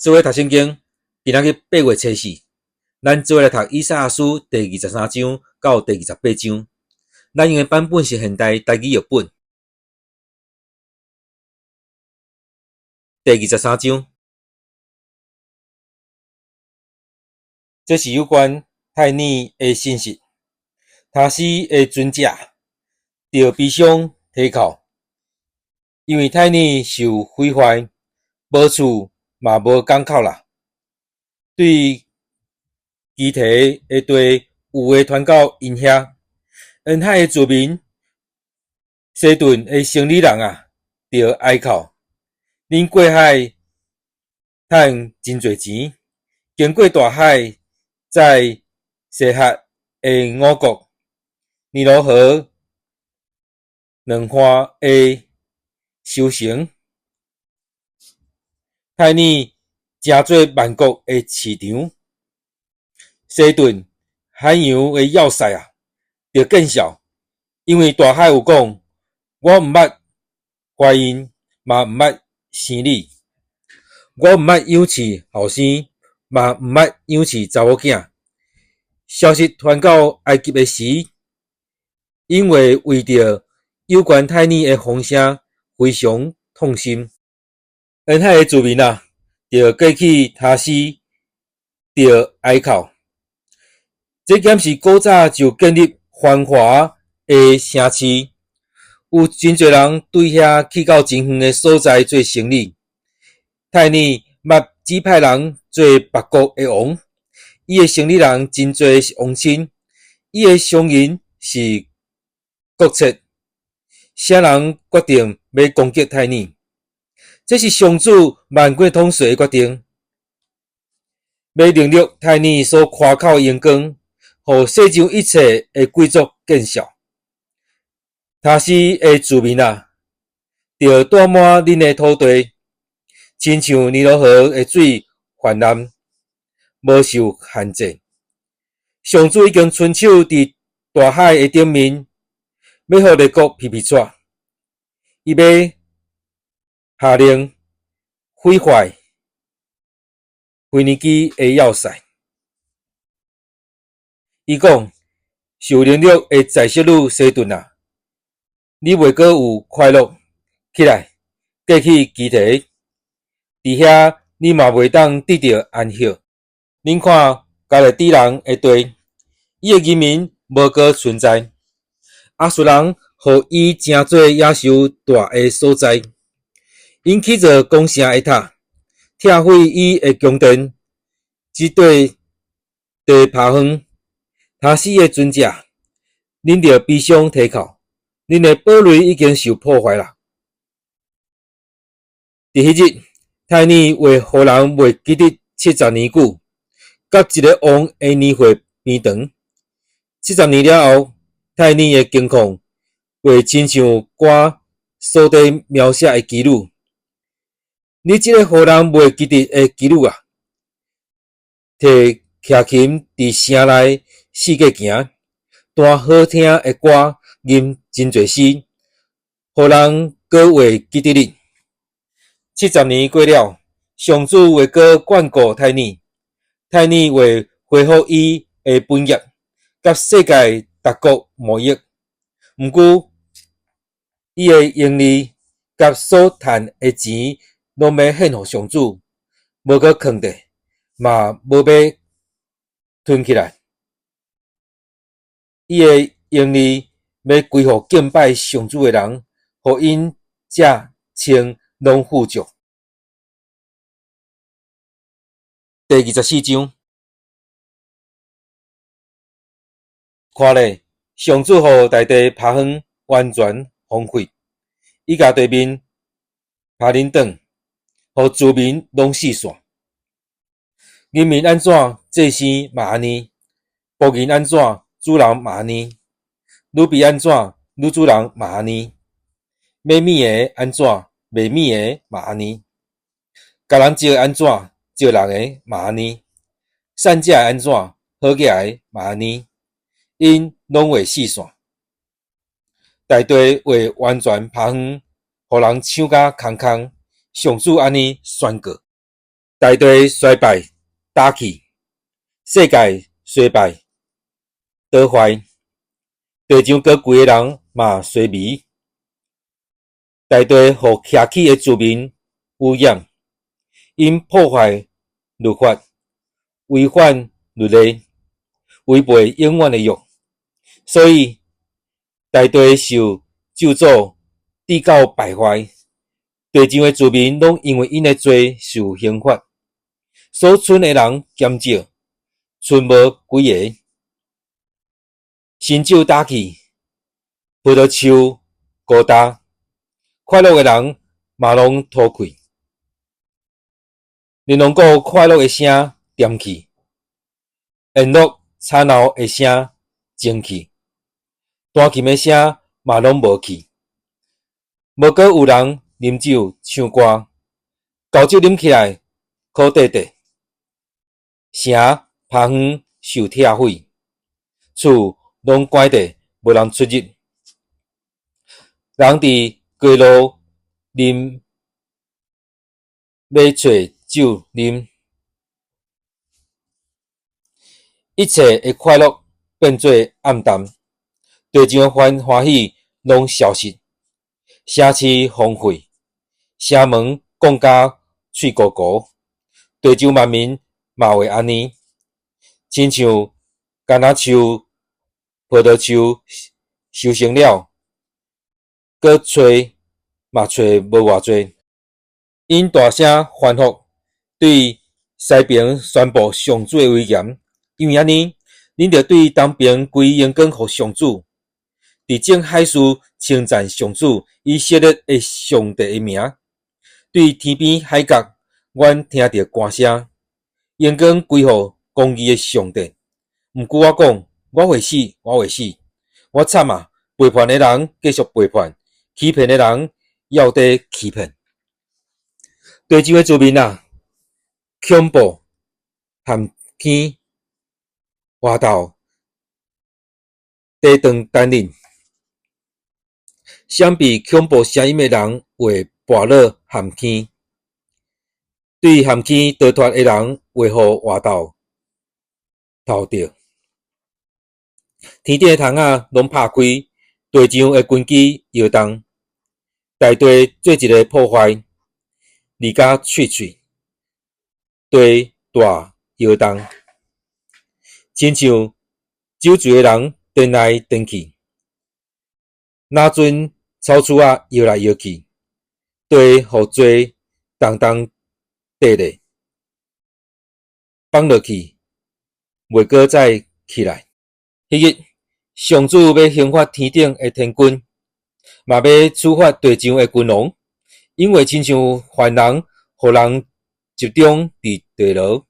做伙讀聖經，今仔日8月初4，咱做伙來讀以賽亞書第二十三章到第二十八章。咱用的版本是現代台語譯本。第二十三章，這是有關泰爾的信息。他施的尊者著悲傷啼哭，因為泰爾受毀壞，無厝嘛無港口啦。對基提的地有話傳到𪜶遐，沿海的住民，西頓的生理人啊，著哀哭。恁過海趁真濟錢，經過大海，載西礐的五穀，尼羅河兩岸的收成。泰爾成做萬國的市場，西頓海洋的要塞啊，著見笑，因為大海有講，我毋捌懷孕，嘛毋捌生理，我毋捌養飼後生，嘛毋捌養飼查某囝。消息傳到埃及的時，𪜶會為著有關泰爾的風聲非常痛心。沿海的住民啊，著過去他施，著哀哭。這敢是古早就建立繁華的城市，有真濟人對遐去到真遠的所在做生理。泰爾捌指派人做別國的王，伊的生理人真濟是王親，伊的商人是國策。啥人決定欲攻擊泰爾？這是上主萬軍統帥的決定，欲凌辱泰爾所誇口的榮光，予世上一切的貴族見笑。他施的住民啊，著倒滿恁的土地，親像尼羅河的水泛濫，無受限制。上主已經伸手佇大海的頂面，欲予列國皮皮掣，伊欲下令毀壞腓尼基的要塞。伊講：受凌辱的在室女西頓啊，你袂閣有快樂，起來，過去基提，佇遐你嘛袂當得著安息。恁看迦勒底人的地，伊的人民無閣存在，亞述人予伊成做野獸蹛的所在，𪜶起造攻城的塔，拆毀伊的宮殿，這塊地拋荒。他施的尊者，恁著悲傷啼哭，恁的堡壘已經受破壞啦。佇彼日，泰爾會予人袂記得七十年久，佮一个王的年歲平長。七十年了後，泰爾的境況會親像歌所底描寫的妓女。你這个予人袂記得的妓女啊，提徛琴佇城內四界行，彈好聽的歌，吟真濟詩，予人閣會記得你。七十年過了，上主會閣眷顧泰爾，泰爾會恢復伊的本業，佮世界逐國貿易。毋過，伊的盈利佮所趁的錢，攏欲獻予上主，無閣囥著，嘛無欲囤起來。伊的盈利欲歸予敬拜上主的人，予𪜶食穿攏富足。第二十四章，看咧，上主予大地拋荒，完全荒廢，伊共地面拋恁轉，予住民攏四散。人民按怎，祭司嘛按呢；僕人按怎，主人嘛按呢；女婢按怎，女主人嘛按呢；買物的按怎，賣物的嘛按呢；共人借按怎，借人的嘛按呢；善食的按怎，好額的嘛按呢，𪜶攏會四散。大地會完全拋荒，予人搶甲空空。上主按呢宣告。大地衰敗焦去，世界衰敗倒壞，地上高貴的人嘛衰微，大地予徛起的子民污染，𪜶破壞律法，違反律例，違背永遠的約，所以大地受咒詛，直到敗壞。地上的子民攏因為𪜶的罪受刑罰，所賰的人減少，賰無幾个。新酒焦去，葡萄樹枯焦，快樂的人嘛攏塗氣，琳琅鼓快樂的聲恬去，宴樂吵鬧的聲靜去，彈琴的聲嘛攏無去，無閣有人啉酒唱歌，高酒啉起來苦綴綴，城棚園受拆毀，厝攏關著，無人出入。人佇街路啉欲揣酒啉，一切的快樂變做暗淡，地上的歡歡喜攏消失，城市荒廢，城門降甲碎糊糊，地上萬民嘛會按呢，親像橄欖樹、葡萄樹收成了，閣揣嘛揣無偌濟。𪜶大聲歡呼，對西爿宣布上主的威嚴。因為按呢，恁著對東爿歸榮光予上主，佇眾海事稱讚上主以色列的上帝的名。對天邊海角，阮聽著歌聲，榮光歸予公義的上帝。毋過我講，我會死，我會死，我慘啊！背叛的人繼續背叛，欺騙的人猶佇欺騙。地上的子民啊，恐怖、陷坑、活頭、地斷單忍，相比恐怖聲音的人會跋落陷坑，對陷坑逃脫的人會予活頭頭著。天頂的窗仔攏拍開，地上的根基搖動，大地做一个破壞，離甲碎碎，地大搖動，親像酒醉的人顛來顛去，若陣草厝仔搖來搖去，地予罪重重綴咧，放落去，袂閣再起來。彼日，上主欲刑罰天頂的天軍，嘛欲處罰地上的君王，𪜶會親像犯人，予人集中佇地牢，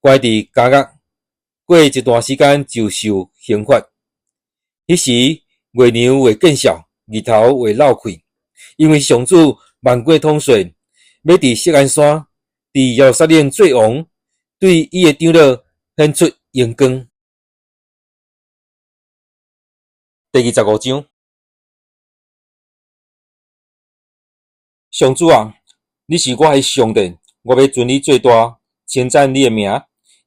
關佇監獄，過一段時間就受刑罰。彼時，月娘會見笑，日頭會漏氣，因為上主萬軍統帥欲佇錫安山，佇耶路撒冷做王，對伊的長老顯出榮光。第25章，上主啊，你是我的上帝，我欲尊你做大，稱讚你的名，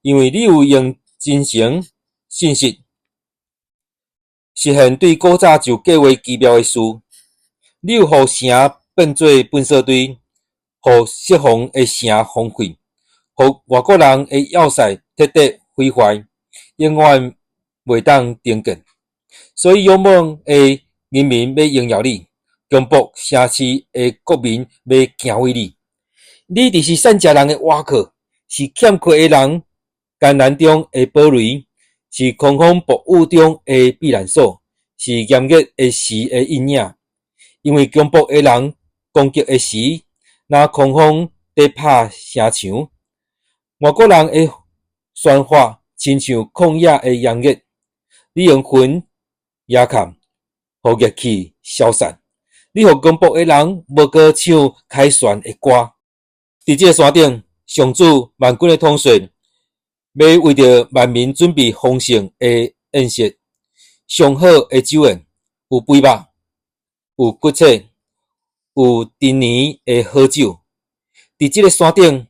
因為你有用真誠、信實，實現對古早就計劃奇妙的事。你有予城變做糞埽堆，予設防的城荒廢，予外國人的要塞徹底毀壞，永遠袂當重建。所以勇猛的人民欲榮耀你，強暴城市的國民欲敬畏你。你就是散食人的倚靠，是欠缺的人艱難中的堡壘，是狂風暴雨中的避難所，是炎熱的時的蔭影。因為強暴的人攻擊的時，若狂風佇拍城牆，外國人的喧嘩親像曠野的炎熱。你用雲遮蓋，予熱氣消散。你予強暴的人無閣唱凱旋的歌。佇這个山頂，上主萬軍的統帥欲為著萬民準備豐盛的宴席，上好的酒宴，有肥肉，有骨髓，有陳年的好酒。佇這个山頂，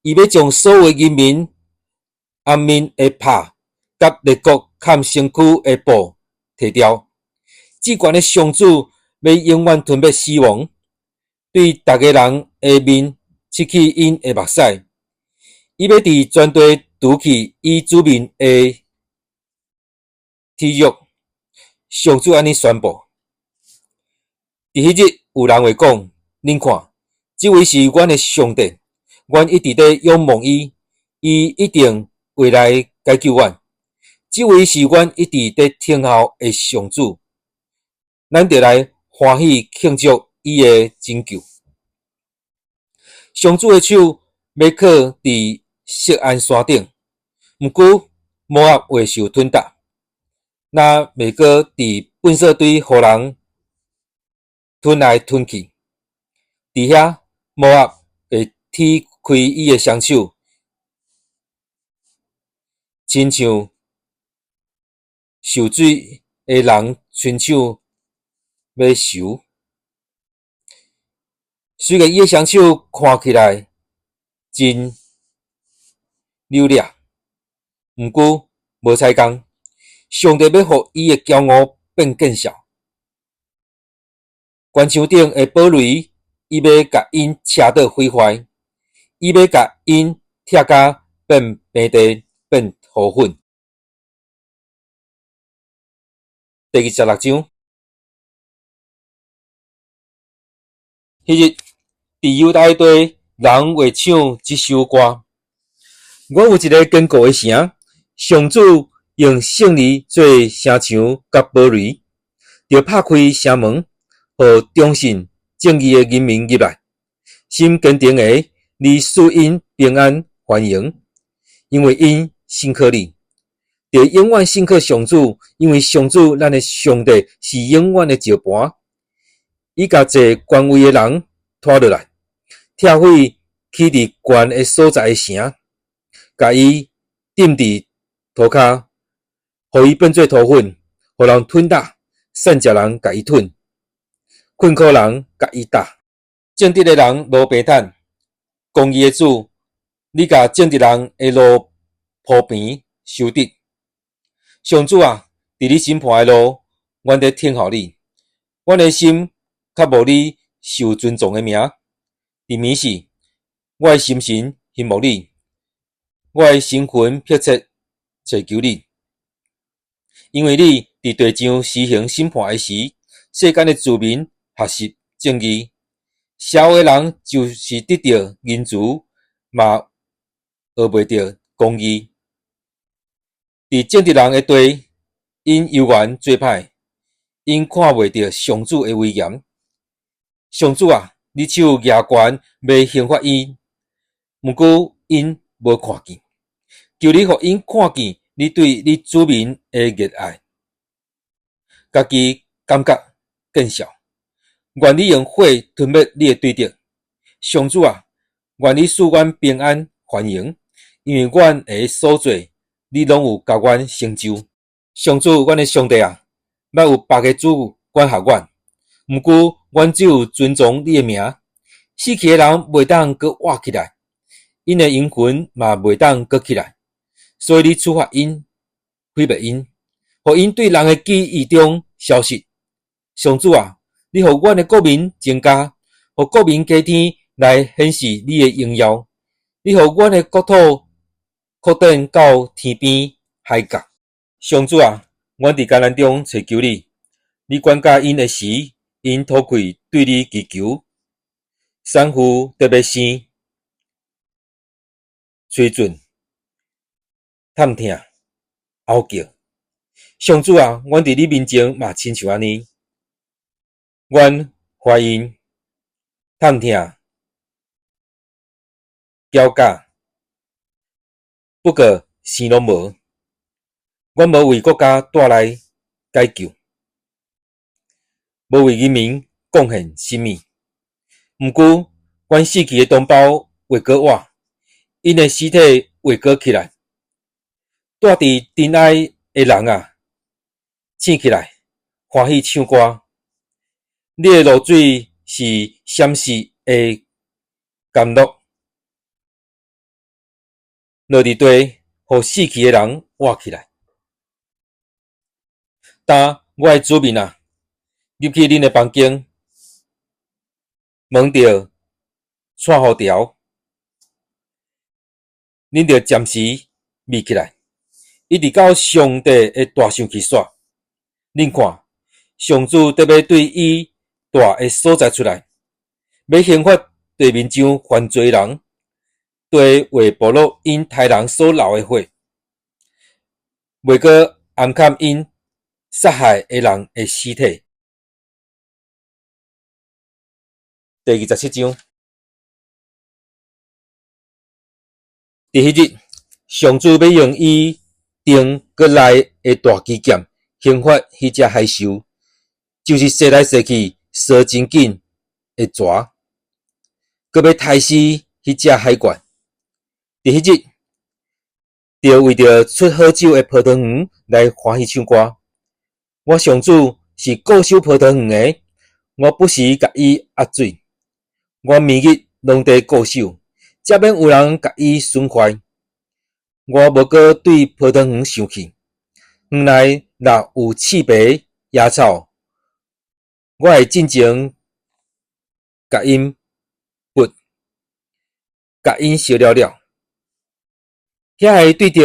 伊欲將所有人民掩面的帕，佮列國崁身軀的布提掉。至懸的上主欲永遠吞滅死亡，對逐个人的面拭去𪜶的目屎。伊欲佇全地除去伊子民的恥辱。上主按呢宣布。佇彼日有人會講：恁看，這位是阮的上帝，阮一直咧仰望伊，伊一定會來解救阮。這位是阮一直咧等候的上主，咱著來歡喜慶祝伊的拯救。上主的手欲靠佇錫安山頂，毋過摩押會受吞踏，若袂閣佇糞埽堆予人吞來吞去。佇遐，摩押會踢開伊的雙手，親像受水的人伸手欲泅。雖然伊的雙手看起來真扭掠，毋過無彩工。上帝欲予伊的驕傲變見笑。懸牆頂的堡壘，伊欲共𪜶車倒毀壞，伊欲共𪜶拆甲變平地，變塗粉。第26章，彼日，佇猶大地，人會唱這首歌。我有一个堅固的城，上主用勝利做城牆佮堡壘，著拍開城門，予忠信正義的人民入來。心堅定的，你賜𪜶平安歡迎，因為𪜶信靠你，著永遠信靠上主，因為上主咱的上帝是永遠的石盤。伊共坐權位的人拖落來，拆毀起佇懸的所在的城，共伊釘佇塗跤，予伊變做塗粉，予人吞打，散食人共伊吞，困苦人共伊打。正直的人路平坦，公義的主，你共正直人的路鋪平修直。上主啊，佇你審判的路，阮咧等候你。阮的心渴慕你受尊崇的名。佇暝時，我的心神欣慕你，我的神魂迫切揣求你。因為你佇地上施行審判的時，世間的子民學習正義。邪惡的人就是得著仁慈，嘛學袂著公義。佇正直人的地，𪜶猶原做歹，𪜶看袂著上主的威嚴。上主啊，你手舉懸欲刑罰𪜶，毋過𪜶無看見。求你予𪜶看見你對你子民的熱愛，家己感覺見笑。願你用火吞滅你的對敵。上主啊，願你賜阮平安歡迎，因為阮的所做，你攏有共阮成就。上主，阮的上帝啊，捌有別个主管轄阮，毋過阮只有尊崇你的名。死去的人袂當閣活起來，𪜶的靈魂嘛袂當閣起來，所以你處罰𪜶，毀滅𪜶，予𪜶對人的記憶中消失。上主啊，你予阮的國民增加，予國民家天來顯示你的榮耀。你予阮的國土擴展到天邊海角。上主啊，阮佇艱難中揣求你，你管教𪜶的時，𪜶吐氣對你祈求。產婦得欲生，喙唇探疼嗷叫。上主啊，阮佇你面前嘛親像按呢。阮懷孕、探疼、絞絞，不過生攏無。阮無為國家帶來解救，無為人民貢獻啥物。毋過，阮死去的同胞會閣活，𪜶的屍體會閣起來。蹛佇塵埃的人啊，醒起來，歡喜唱歌。你的露水是閃爍的甘露。落佇地，予死去的人活起來。今我的子民啊，入去恁的房間，門著閂予牢，恁著暫時覕起來，一直到上帝的大生氣煞。恁看，上主得欲對伊蹛的所在出來，欲刑罰地面上犯罪的人，地會暴露𪜶刣人所流的血，袂閣掩崁𪜶殺害的人的屍體。第27章，佇彼日，上主欲用伊定閣來的大旗劍刑罰彼隻海獸，就是踅來踅去、踅真緊的蛇，閣欲刣死彼隻海怪。佇彼日，著為著出好酒的葡萄園來歡喜唱歌。我上主是固守葡萄園的，我不時共伊壓水，我暝日攏佇固守，才免有人共伊損壞。我無閣對葡萄園生氣，園內若有刺蝟、野草，我會進前共𪜶拔，共𪜶燒了了。遐个對敵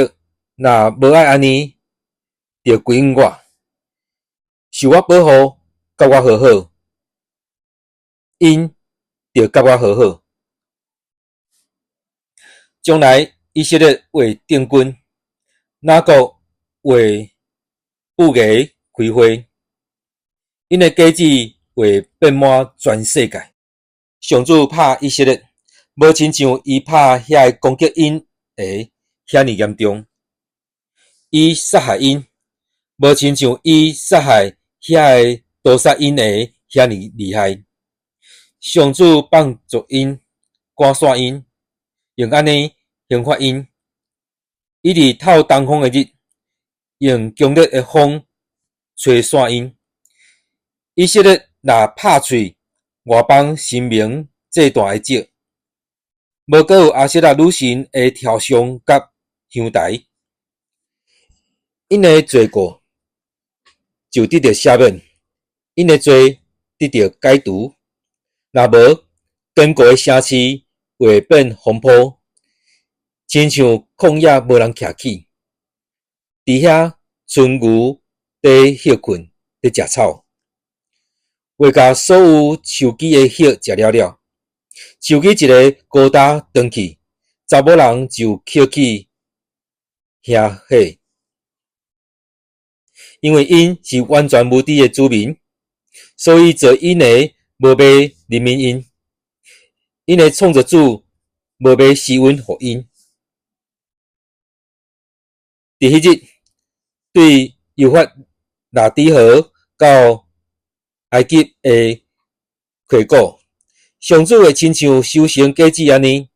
若無愛按呢，就歸向我，受我保護，佮我和好，𪜶就佮我和好。將來以色列會定根，雅各會布芽開花，𪜶的果子會遍滿全世界。上主拍以色列，無親像伊拍遐个攻擊𪜶的遐爾嚴重。伊殺害𪜶，無親像伊殺害遐个屠殺𪜶的遐爾厲害。上主放逐𪜶，趕散𪜶，用按呢刑罰𪜶。伊佇透東風的日，用強烈的風吹散𪜶。以色列若拍碎外邦神明祭壇的石，無閣有阿舍拉女神的雕像佮香台，𪜶的罪過就得著赦免，𪜶的罪得著解除。若無，堅固的城市會變荒坡，親像曠野無人徛起，佇遐鰆牛佇歇睏，佇食草，會共所有樹枝的葉食了了。樹枝一个高焦斷去，查某人就抾起燃火，因為𪜶是完全無知的子民，所以造𪜶的無欲憐憫𪜶，𪜶的創造主無欲施恩予𪜶。佇彼日，對幼發拉底河到埃及的溪谷，上主會親像收成果子按呢，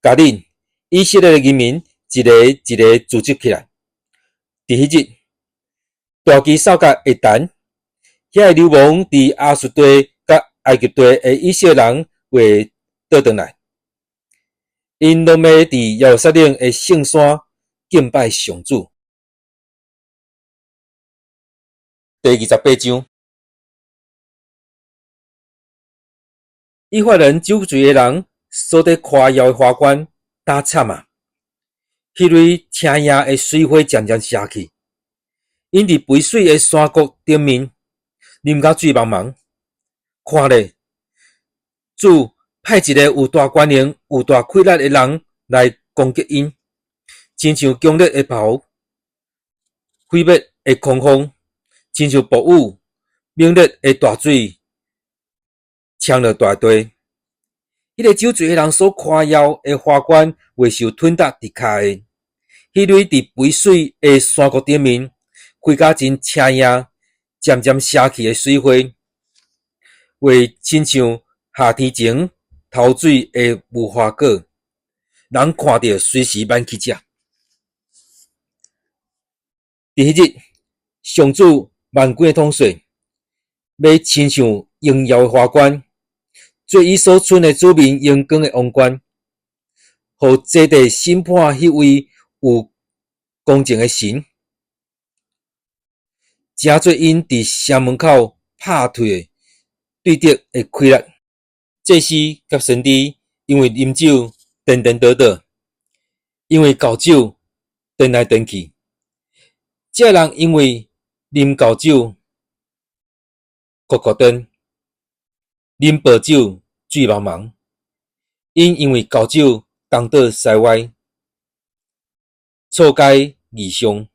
共恁以色列的人民一个一个聚集起來。佇彼日，大旗掃角會彈，遐个流亡佇亞述地佮埃及地的以色列人會倒轉來，𪜶攏欲佇耶路撒冷的聖山敬拜上主。第28章，以法蓮酒醉的人所佇誇耀的華冠，焦慘啊！彼蕊青葉的水花漸漸謝去，𪜶佇肥水的山谷頂面啉甲醉茫茫。看咧，主派一個有大權能、有大氣力的人來攻擊𪜶，親像強烈的暴雨、毀滅的狂風，親像暴雨、猛烈的大水衝落大地。彼个酒醉的人所誇耀的華冠，會受吞踏佇跤下。彼蕊佇肥水的山谷頂面，開甲真青葉，漸漸謝去的水花，會親像夏天前頭水的無花果，人看著隨時挽去食。佇彼日，上主萬軍的統帥，欲親像榮耀的華冠，做伊所剩的子民榮光的王冠。予坐佇審判彼位有公正的神，成做𪜶佇城門口拍退對敵的氣力。祭司佮先知因為啉酒顛顛倒倒，因為厚酒顛來顛去。這人因為啉厚酒，哭哭顛，啉薄酒醉茫茫。𪜶因為厚酒東倒西歪，錯解異象，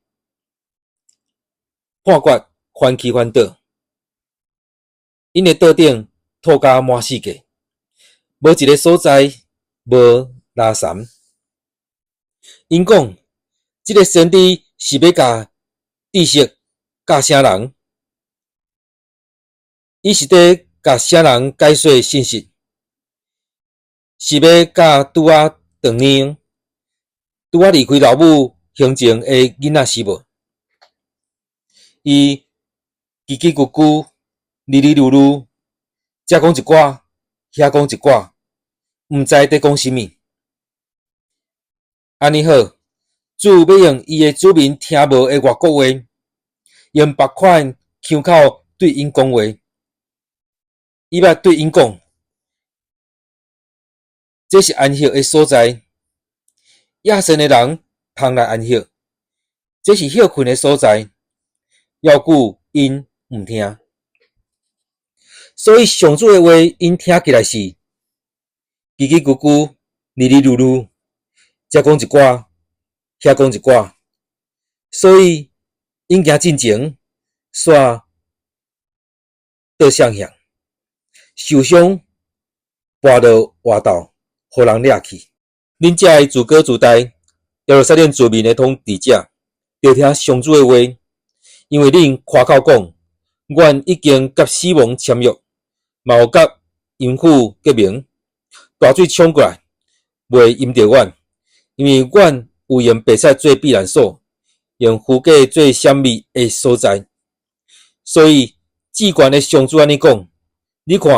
判決翻起翻倒。𪜶的桌頂吐甲滿世界，無一个所在無垃圾。𪜶講，這个先知是欲共知識教啥人？伊是佇共啥人解說信息？是欲教拄仔斷奶、拄仔離開老母行前的囡仔是無？伊嘰嘰咕咕、哩哩嚕嚕，遮講一寡，遐講一寡，毋知佇講啥物。按呢好，主欲用伊的子民聽無的外國話，用別款腔口對𪜶講話。伊欲對𪜶講，這是安息的所在，野性的人通來安息。這是歇睏的所在，猶久𪜶毋聽。所以上主的話，𪜶聽起來是嘰嘰咕咕、哩哩嚕嚕，遮講一寡，遐講一寡，所以𪜶行進前，煞倒向向，受傷，跋落活道，予人掠去。恁遮的自高自大，耶路撒冷子民的統治者，著聽上主的話，因為恁誇口講，阮已經佮死亡簽約，嘛有佮陰府結盟，大水衝過來，袂淹著阮，因為阮有用白菜做避難所，用浮架做閃避的所在。所以至懸的上主按呢講：你看，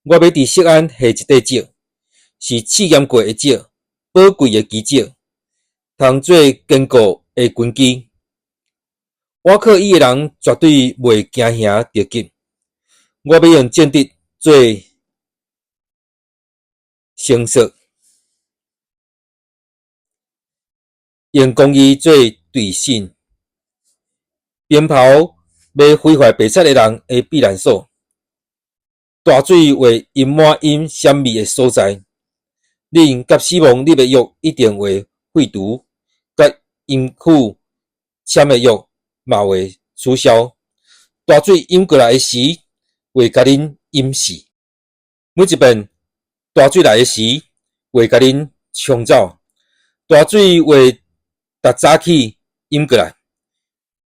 我欲佇錫安下一塊石，是試驗過的石，寶貴的基石，通做堅固的根基。倚靠伊的人絕對袂驚嚇著急。我欲用正直做繩索，用公義做墜線，鞭炮欲毀壞白賊的人的避難所，大水會淹滿𪜶閃避的所在。恁佮死亡立的約一定會廢除，佮陰府簽的約嘛會取消。大水湧過來的時，會共恁淹死。每一遍大水來的時，會共恁沖走。大水會逐早起湧過來，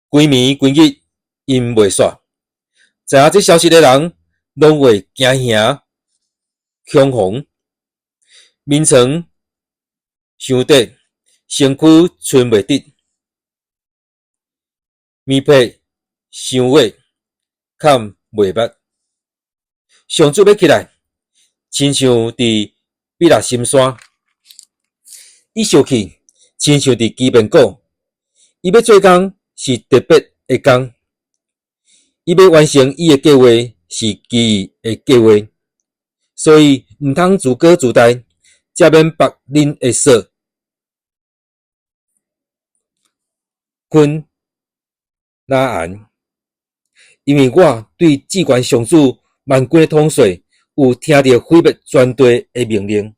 規暝規日淹袂煞。知影這消息的人，攏會驚嚇恐慌，眠床傷短，身軀伸袂直，棉被傷矮，崁袂密。上主欲起來，親像佇比拉心山，伊受氣，親像佇基遍谷。伊欲做工是特別的工，伊欲完成伊的計劃是奇異的計劃，所以毋通自高自大，才免縛恁的索捆拉絚。因為我對至懸上主萬軍的統帥有聽著毀滅全地的命令，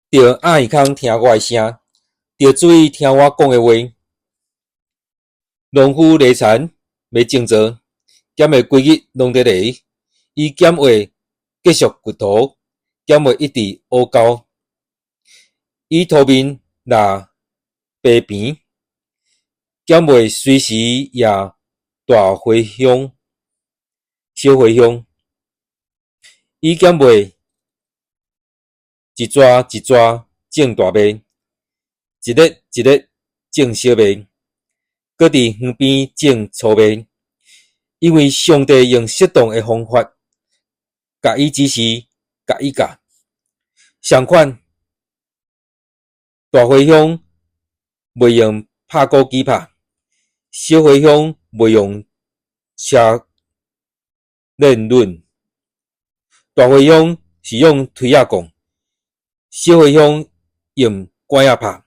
著掩耳孔聽我的聲，著注意聽我講的話。農夫犁田欲種稻，敢會規日攏佇犁？伊敢會繼續掘土？敢會一直挖溝？伊塗面若白平，敢會隨時也大茴香、小茴香？伊敢會一逝一逝種大麥，一日一日種小麥，閣佇園邊種粗麥？因為上帝用適當的方法，共伊指示，共伊教。相款，大茴香袂用拍鼓機拍，小茴香袂用車輪攆。大茴香是用槌仔摃，小茴香用枴仔拍。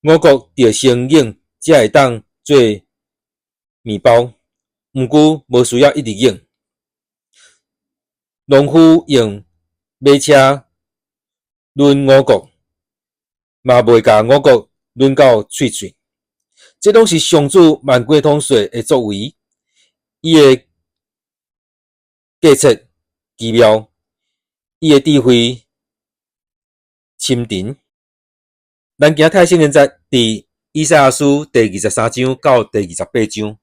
五穀著先碾才會當做麵包，毋過無需要一直碾。農夫用馬車攆五穀，嘛袂共五穀攆到碎碎。這攏是上主萬軍統帥的作為，伊的計策奇妙，伊的智慧深沉。咱今仔睇聖經節佇以賽亞書第23章到第28章。